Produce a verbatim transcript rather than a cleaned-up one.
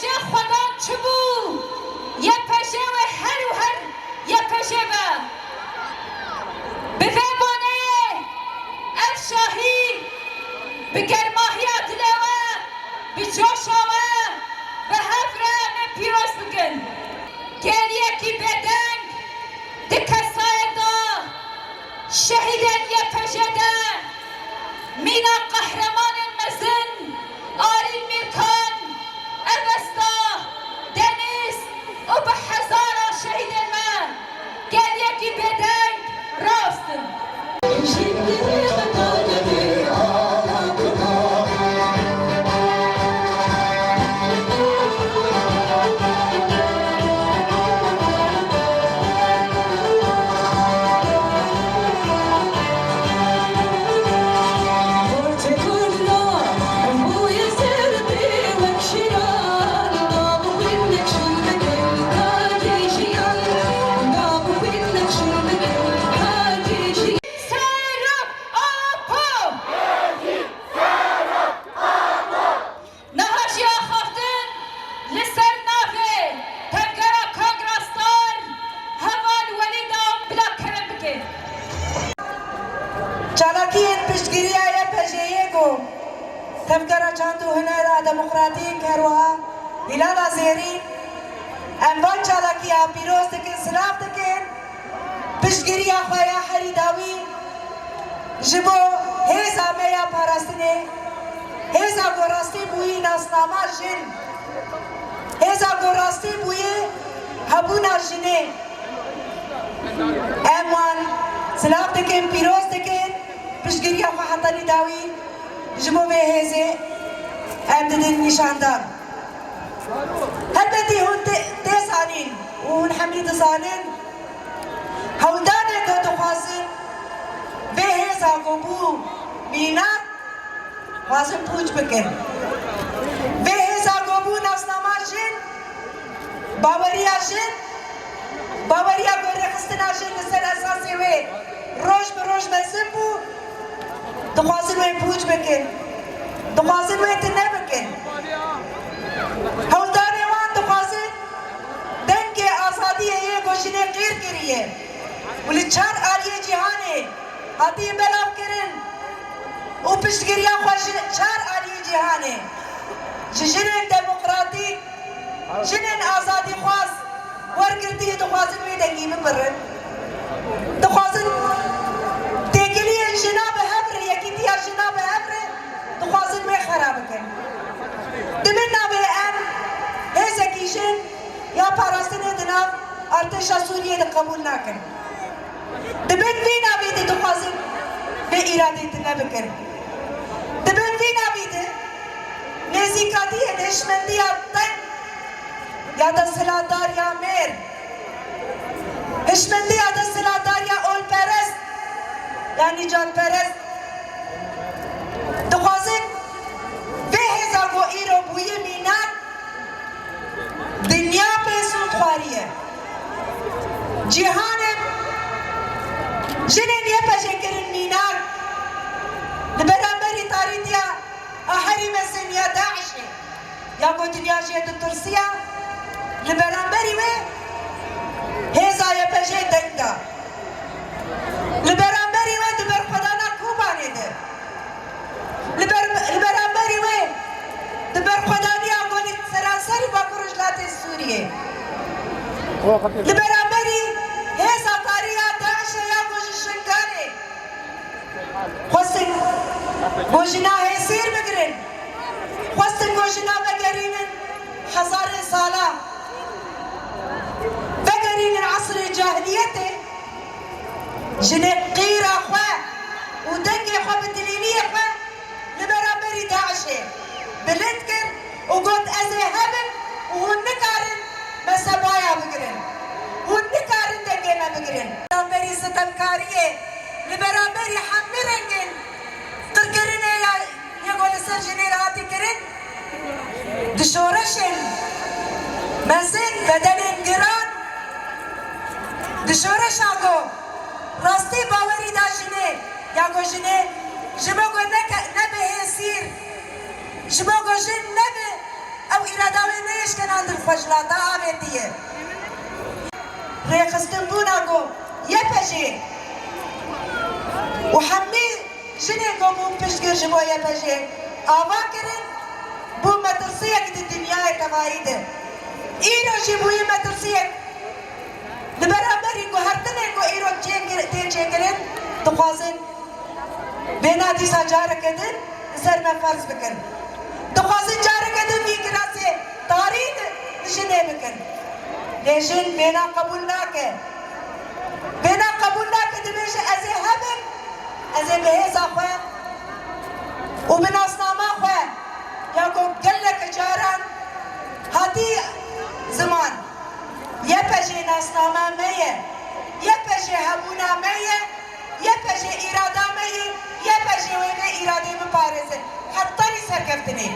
Xwedan çi bû? Y P J wê her û her Y P J be. Bi vê boneyê ev şahî bi germahiya dilê we, bi coşa we, bi hev re em ê pîroz bikin. Gel yekî bêdeng di kesayê de şehîdên Y P J de mîna qehremanên mezin Arîn Mîrkan, Evesta, Denîz û bi hezaran şehîdên me gel yekî bêdeng rawestin. Serok Apo! Niha jî axaftin li ser navê Tevgera Kongra Star, Heval Welîda bila kerem bike. Çalakiyên piştgiriya Y P J'yê ku Tevgera Çand û Hunera Demokratîk, her wiha Hîlala Zêrîn, em van çalakiya pîroz dikin, silav dikin. Piştgiriya xwe ya herî dawî ji bo hêza me ya parastinê, hêza ku rastî bûyî nasnama jin, hêza ku rastî bûyî hebûna jinê. Em wan silav dikin, pîroz dikin, piştgiriya xwe hetanî dawî ji bo vê hêzê em didin nîşandan. Helbetî hûn tê, tê zanîn û hûn hemî dizanin, hewldanê ku dixwazin vê hêza ku bû mînak, xwazin pûç bikin. Vê hêza ku bû nasnama jin, baweriya jin, baweriya ku rêxistina jin li ser esasê wê roj bi roj mezin bû, dixwazin wê pûç bikin. Dixwazin wê tune bikin. Hewldanê wan dixwazin dengê azadiyê yê ku jinê qîr kiriye û li çar aliyê cîhanê hatiye belavkirin û piştgiriya xwe ji çar aliyê cîhanê ji jinên demokratîk, jinên azadîxwaz wergirtî, dixwazin wê dengî bibirin. Dixwazin têkiliyên jina bi hev re, yekîtiya jina bi hev re, dixwazin wê xera bikin. Di bin navê em hêzekî jin ya parastinê di nav artêşa Sûriyê de qebûl nakin. Di bin vî navê de dixwazin vê îradê tune bikin. Di bin vî navê de nêzîkatiyên hişmendiya teng ya desthilatdar ya mêr, hişmendiya desthilatdar ya olperest, yanî canperest, dixwazin vê hêza ku îro bûye mînak, dinya pê sûd xwariye. Cîhanê jinên Y P J kirin mînak li beramberî tarîtiya a herî mezin ya DAIŞê. Ya ku dinya jê ditirsiya, li beramberî wê hêza Y P J deng da. Li beramberî wê di berxwedana Kobanê de, li ber, li beramberî wê di berxwedaniya ku li seranserî Bakur Rojhilatê Sûriyê, li beramberî hêza tarî ya DAIŞê ya ku ji Şingalê xwestin ku jina hêsîr bigirin, xwestin ku jina vegerînin hezarên sala, vegerînin esrê cahiliyetê, jinê qîra xwe û dengê xwe bi dilîniyê xwe li beramberî DAIŞê bilind kir û got, ez ê hebim û hûn nikarin me sebaya bigirin. Hûn nikarin dengê me bigirin. Li beramberî sitemkariyê, li beramberî hemî rengên qirkirinê ya, yê ku li ser jinê re hatî kirin, di şoreşên mezin, bedelên giran, di şoreşa ku rastî bawerî da jinê, ya ku jinê ji bo ku neke, nebe hêsîr, ji bo ku jin nebe ew îrada wê neyê Kenan dilxweş lata avêtiye. Rêxistinbûna ku Y P G û hemî jinên ku bûn piştgir ji bo Y P G ava kirin, bû metirsiyek di dinyayê tevayî de. Îro jî bûyî metirsiyek li beramberî ku her tinê ku îro tên çêkirin, dixwazin bêhna dîsa careke din li ser me ferz bikin. Dixwazin careke din vî kirasê tarî li jinê bikin. Lê jin bêhna qebûl nake. Bêhna qebûl nake, dibêje, ez ê hebim, ez ê bi hêza xwe û bi nasnama xwe ya ku geleke caran hatî ziman. Y P G nasnama me ye. Y P G hebûna me ye. Y P G îrada me ye. Y P G wê vê îradê biparêze. Heta wî serkeftinê.